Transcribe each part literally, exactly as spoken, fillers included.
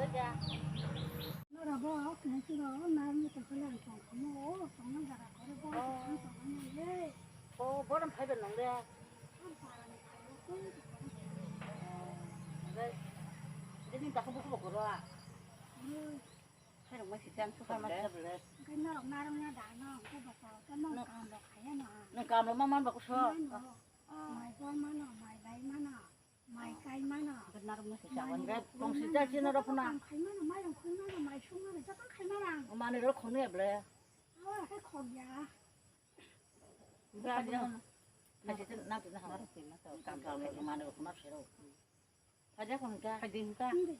Norok bo, kaitorok narwkni tongkha le ang tongkha mo, tongna jaga kore bo, Oh. Ang tongkha mo le. Oh, borom phaiba nong le? Ang parani phaibo, koi tongkha mo. Oh, le, le nini takhu bukhu bo koro a? Hmm. Khairok mai sijang sukha ma sijang le. Khe norok narwkna da no, khe bwsao khe nong No. Kam rok khaiya no. Nong kam rok ma man ba kuso? Mano. Oh. Mai bor mano, mai bai mano. Mai kai mano. Narwkno se chawan bai tong sijak chini rok phano. Kam khai mano, mairung khoi mano, mai sung mano, joto khai mano ang. O manwi rok khonwi ya ble. O, khe khok ya. Ble ble. Hai se nang tini hama. Kam kam rok manwi rok khonma se rok. Phai de khon ka. Phai de ka. Hindi.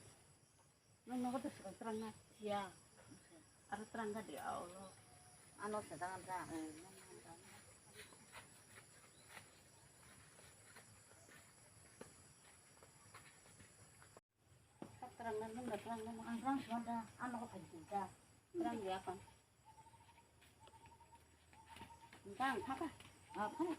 Nang nogo to se trang na. Ya. Aro trang ga de aulo. Ano se dangan ta. Trang na, nang da trang na, ang trang se da. Ano ko phai de ka. Trang ya kan. Ang thaka. Ah, phai.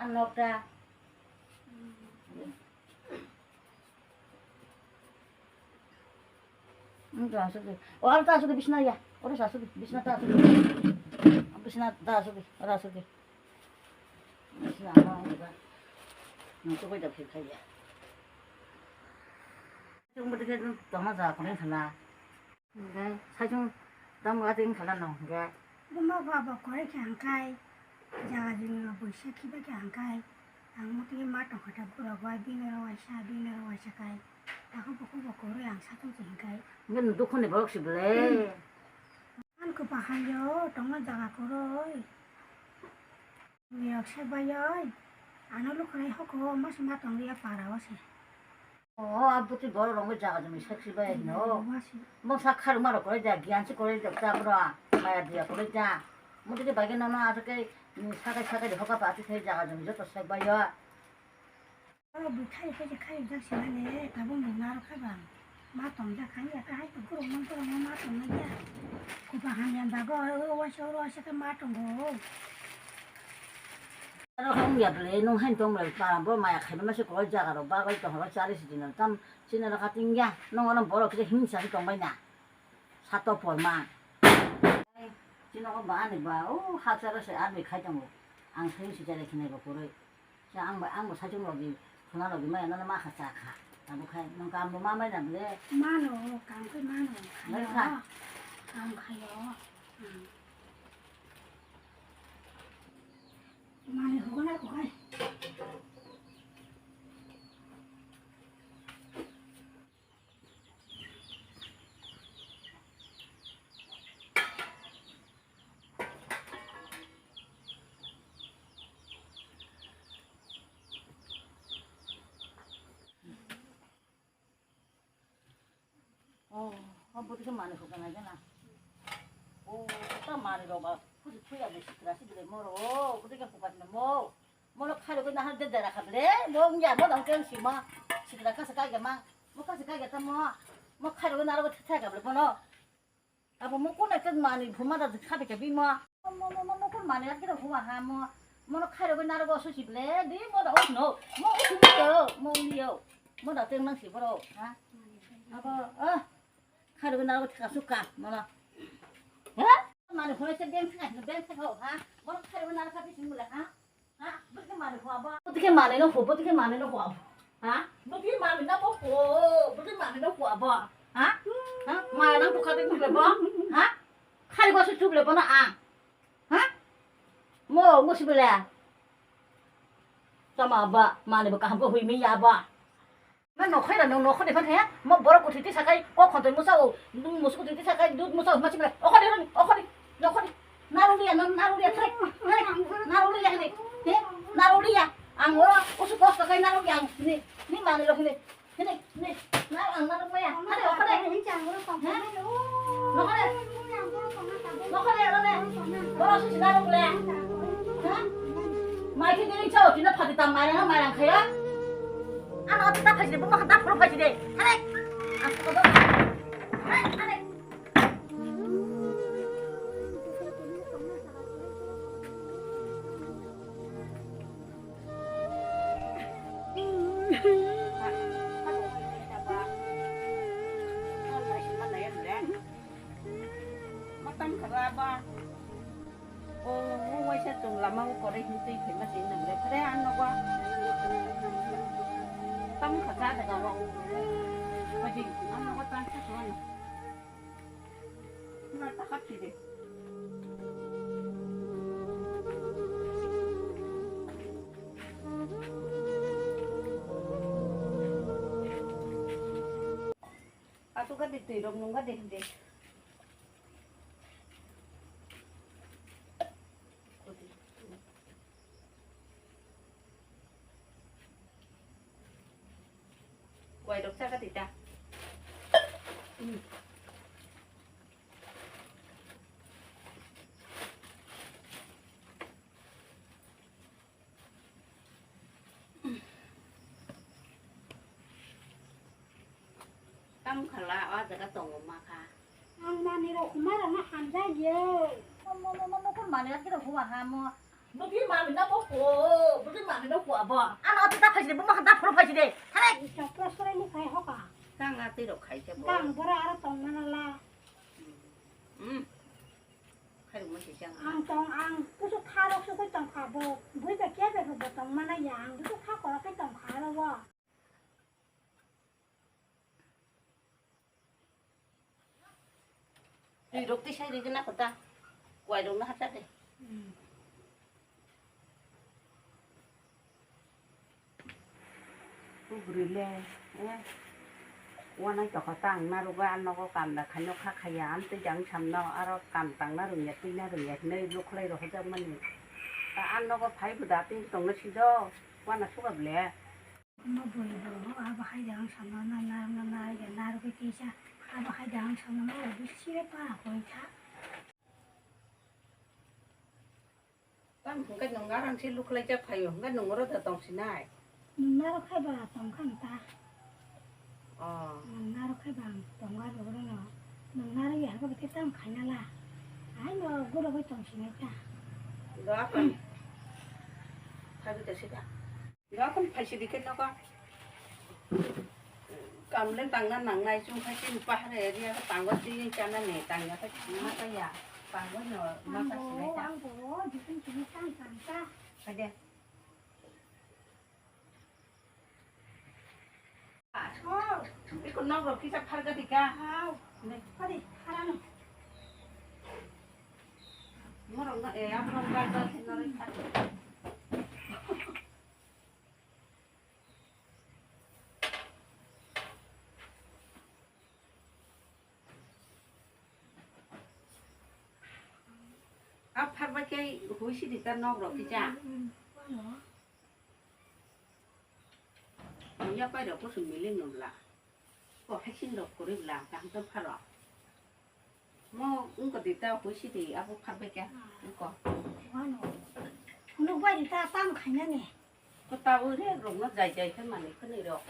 Ang nokta. Ang ta asuk di. O, ang ta asuk di, bisna ya. Oro asuk di, bisna ta asuk di. Bisna ta asuk di, oro asuk di. Bisna ano ang ta. Nang to koi da phir khai ya. Chung bwtwi khe tongma jaga khoroknwi khala. Hwnkhe saichung tamo atwi wngkha nw hwnkhe. Buma baba kwrwi khe hwnkhai jaga jumi rok buisa khiba khe hwnkhai ang mwtwi ma tongkha ta borok bai bini rok waisa bini rok waisa khai takhuk bukhuk bo kwrwi ang saichung se hwnkhai. Hwnkhe nwng dukhuni borok se bwle. Ang kwpha hamya o tongma jaga kwrwi. Niyok se bai oi, ano lukurok hoko, omo se ma tong liya para o se. O, a bwtwi borok rok jaga jumi seksi bai no. Omo se. Mo sa kharma rok kwrwi ja, giyan se kwrwi ja, ta bro, maya diya kwrwi ja. Mo tini bagwi nono aswk khe, mm, sakai sakai de hoka pati thai jaga jumi joto sek bai o. Oro bwthai khe je khai jak sinani tabuk nung narwk kha bang. Ma tong jak kha ya kha hai to kurung mang kurung ma tong nai ya. Kupa hamya bago o waisa oro waisa khe ma tongo. Oro kha wng ya bwle nung haino tong bwle para bo maya khaima se koi jaga rok bagwi tong horo chari si dinang tam chini rok kha ting ya nung ono borok kisa himsa khe tong bai na. Sato porma. Chini rok ba ani ba o haksa rok se army khai tongo ang thai si chari khinai bo kwrwi. Sa ang ba, ang bo saichung logi, khuna logi maya, nono ma kha cha kha. Tabuk khai, nong kam bo ma mai na bwle. Mano, kam khai mano. Mai kha. Kam khayo. Hmm. Mani hugo na ko khai. Oh, oh, bwtwi khe manwi hukha nai gana. Oh, ta manwi rok ba, phuji phuya bo sikra si bwle moro, oh, bwtwi khe hukha sina mo. Mono khairogwi nahar de dera kha bwle, mo wngya, mo dang khe wng sima. Sikra kha se kai gama, mo kha se kai gata mo. Mo khairogwi naro thai ga bwle mono. Abo mo kun ekta mani phuma da kha de ke bima. Mo, mo, mo, mo kun mani akira phuma ha mo. Mono khairogwi naro go susi ble di mo da ok no. Mo ok ni yo, mo ni yo. Mo da teng nang si bro ha. Abo ah khairogwi naro thika suka mono. Ha? Mani phuna se beng thika beng thika ha. Mono khairogwi naro kha bisi mula ha. Ha? Bwtwi manwi hua bo? Bwtwi khe manwi no hua, bwtwi khe manwi no hua bo? Ha? Bwtwi manwi no bo hua, bwtwi manwi no hua bo? Ha? Ha? Maya nang bukha twi bwle bo? Ha? Khali bo se chuble bo na ang. Ha? Mo, mo si bwle. Tama ba, manwi bo kaham ko hui mi ya ba. Ma nokhai ra, no nokhai de phan thaya, mo borok kuthi tisa kai, kok khon twi musa o, musu kuthi tisa kai, dud musa o, ma chimra, okhori roni, okhori, okhori, narwk liya, no, narwk liya, thai, thai, narwk liya, hini, he, narwk liya, ang oro, usu kosto kai narwk liya, ang, hini, hini, mani rok, hini, hini, hini, narwk, ang narwk maya, hade, okhori, he, nokhori, nokhori, aro ne, oro susi narwk le, he, mai khe diri chao, tino phati tam, mai rang, mai rang khaya. Ano ati ta phaji de, buma kha ta phuru phaji de. Hare. Ang ko do. Hare, hare. Tam kha ba ba. O, o waisa chwng lama o korai hin twi phaima twi nang le. Phre ang nogo. Tam kha cha daga o. Phaidi, ang nogo ta sa ko. Ma ta kha phi de. Atu ka de twi rok nung ka de de. Kwai rok cha ka de ta. Tam khala o jaga tongo ma kha. Ang manwi rok huma rok no hamjak ye. Mo, mo, mo, mo, mo, kon manwi rok khe rok huma ha mo. Bwtwi manwi no bo ko, bwtwi manwi no ko abo. Ano ati ta phaiside, bo ma kha da phuru phaiside. Thai. Chakra sorai ni khai hoka. Tang ati rok khai se bo. Tang bora aro tong mana la. Hmm. Khai rok ma se chang. Ang tong, ang kusu kha rok su koi tong kha bo. Bui ba kya be bo tong mana ya. Ang kusu kha kora kai tong kha ro bo. Twi rok tisai rigwna kota. Kwai rok no hapsa de. Hmm. Bwrwi le, eh, wanai tokha ta ang narugo, a nogo kam da khaino kha khaiya, amtwi jang samno aro kam tangna rwngya, twina rwngya hinwi lukhlai rohorjak mani. Ta a nogo phai bwda tei tongna sido, wana suga ble. Omo bwrwi bo, abo hai da ang samno na, na, na, na, ya narwgwi tisa, abo hai da ang samno na, obo sire para koi tha. Tamo hwnkhe nwng arang se lukhlaijak phaio, hwnkhe nwng oro da tong sinai? Nwng naro khai ba tong kha ta. Oh. Nwng naro khai ba ang tong ga ro ro no. Nwng naro ya ga bete tam khai na la. Ai no guro bai tong sinai ta. Do akon. Phabi da sida. Yakon phaisidi khe nogo. Kamle tangna nangnai chwng khai chini pahar area o tango twi chana ni tangya khai chini ma kaya. Tango no ma ka sinai ta. Ang bo, ang bo, jikun chini tang tang ta. Kade. Iko nok rok kisa pharga di ka. Hau. Ne. Padi, harano. Norok no, eh, abo rok bar bar khe norok pharga. A pharbai khe hui sidi ta nok rok kisa. Yapai rok kusu miling no bla. Ko haising rok kwrwi bla kaham khe pharo. Mo wngkha di ta huisi di abo pharbai kha wngkha. Wano. Phunuk bai di ta tam khainani. Ko ta ui rek rok no jai jai khe manwi khwnwi rok.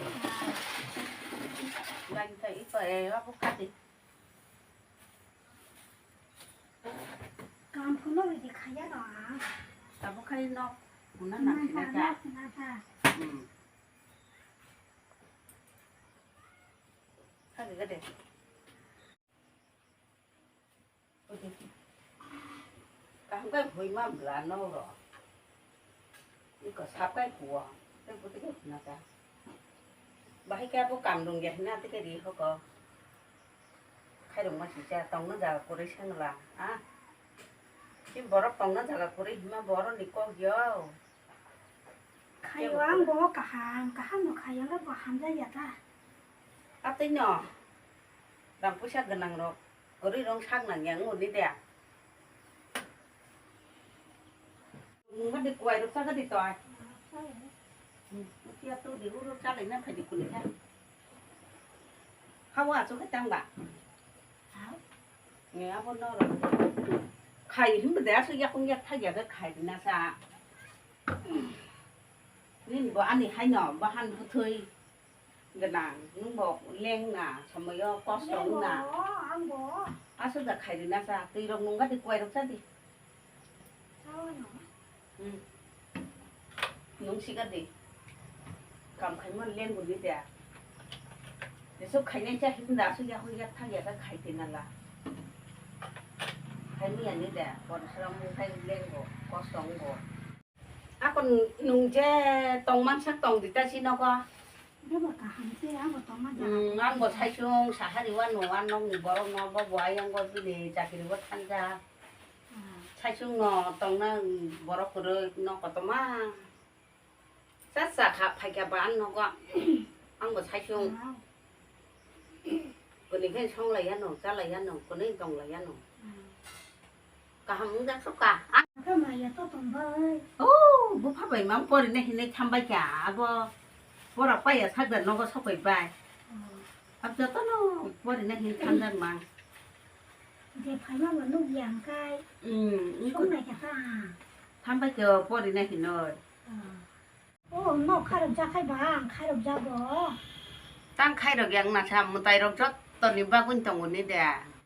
Bai kha i pa e abo kha di. Kam phunuk di khaya no. Abo khai no. Una nang sina ta. Hmm. Kha di ga de. Kaham khe hoi ma bwla no ro. Iko sap kai kuo. Tei bwtwi khe khna ta. Bahai khe abo kam rwngya hwnwi tei khe ri hoko. Khairokma sisa tongna jaga kwrwi sengla. A. Tei borok tongna jaga kwrwi hwnma borok ni kok yo. Khayo ang bo kaham, kaham no khayo ang bo hamjak ya ta. Atwi no. Rang puisa gwnang rok. Kwrwi rong sak nang yang uni de. Nungma de kuai rok chaga di to ai. Tia tu di uru chaga ina phai di kuni kha. Hawa chu kha tang ba. Nge abo no ro. Khai him de asu yakung yak thag ya khai na sa. Nin bo ani hai no bahan buthui. Gwnang, nwng bo leng na, somoyo kosto wng na. Lengo, ang bo. Aswk da khairi na cha, twi rok nung gadi, kuai rok cha di. Chao no. Hmm. Nung si gadi. Kam khai mo leng guni de. Eso khainai cha him da, aswk ya hoi ya thang ya da khai te na la. Khaimiyani de, porishrom khai lengo, kosto wngo. Akon nwng je tongman sak tong di ta si nogo. Bebo kaham se, abo tongma jana. Hmm, ang bo saisung sahari wano, wanokni borok no, bo bo ayang bo bini chakiri bo thanja. Hmm. Saisung no tongna borok kwrwi no kotorma. Cha cha kha phaikha ba ang nogo. Ang bo saisung. Wow. Kwnwi khe songlaiyano, chalaiyano, kwnwi tonglaiyano. Hmm. Kaham wngjak sukha. Ang khe maya to tongbai. Oh, bupha bai mang porina hinwi thambai kha abo. Bora paya sakda nogo sokoi bai. Oh. Ab jotono porina hinwi thamjak mang. Je phaima bo nukya hwnkhe. Hmm, wngkha. Songnai kha ta. Thambai khe porina hinwi. Oh. Oh, no khairok jakhai ba, ang khairok jago. Tang khairok yang nasa mwtai rok jotto ni bagwi tongo ni de.